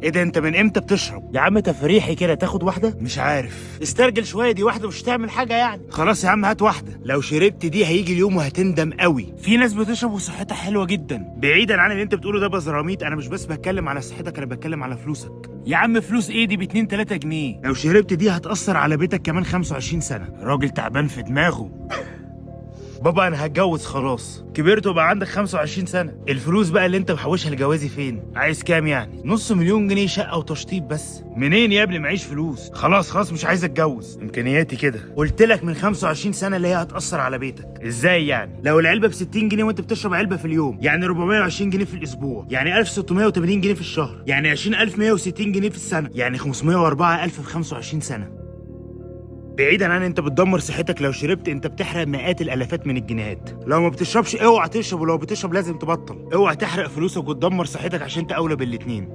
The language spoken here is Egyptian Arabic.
ايه ده، انت من امتى بتشرب؟ يا عم تفريحي كده، تاخد واحدة؟ مش عارف، استرجل شويه، دي واحدة مش هتعمل حاجة يعني. خلاص يا عم هات واحده، لو شربت دي هيجي اليوم وهتندم قوي. في ناس بتشرب وصحتها حلوة جدا. بعيدا عن اللي انت بتقوله ده بزراميط، انا مش بس بتكلم على صحتك، انا بتكلم على فلوسك. يا عم فلوس ايه دي، ب 2 3 جنيه. لو شربت دي هتأثر على بيتك كمان 25 سنة. راجل تعبان في دماغه. بابا انا هتجوز خلاص، كبرت وبقى عندك 25 سنة. الفلوس بقى اللي انت محوشها لجوازي فين؟ عايز كام يعني؟ نص مليون جنيه شقه وتشطيب بس. منين يا ابني؟ معيش فلوس. خلاص خلاص مش عايز اتجوز، امكانياتي كده. قلت لك من 25 سنة اللي هي هتاثر على بيتك. ازاي يعني؟ لو العلبة ب 60 جنيه وانت بتشرب علبة في اليوم، يعني 420 جنيه في الاسبوع، يعني 1680 جنيه في الشهر، يعني 20160 جنيه في السنة، يعني 504000 في 25 سنة. بعيدا عن انت بتدمر صحتك لو شربت، انت بتحرق مئات الالافات من الجنيهات. لو ما بتشربش اوعى تشرب، ولو بتشرب لازم تبطل. اوعى تحرق فلوسك وتدمر صحتك عشان انت اولى بالاتنين.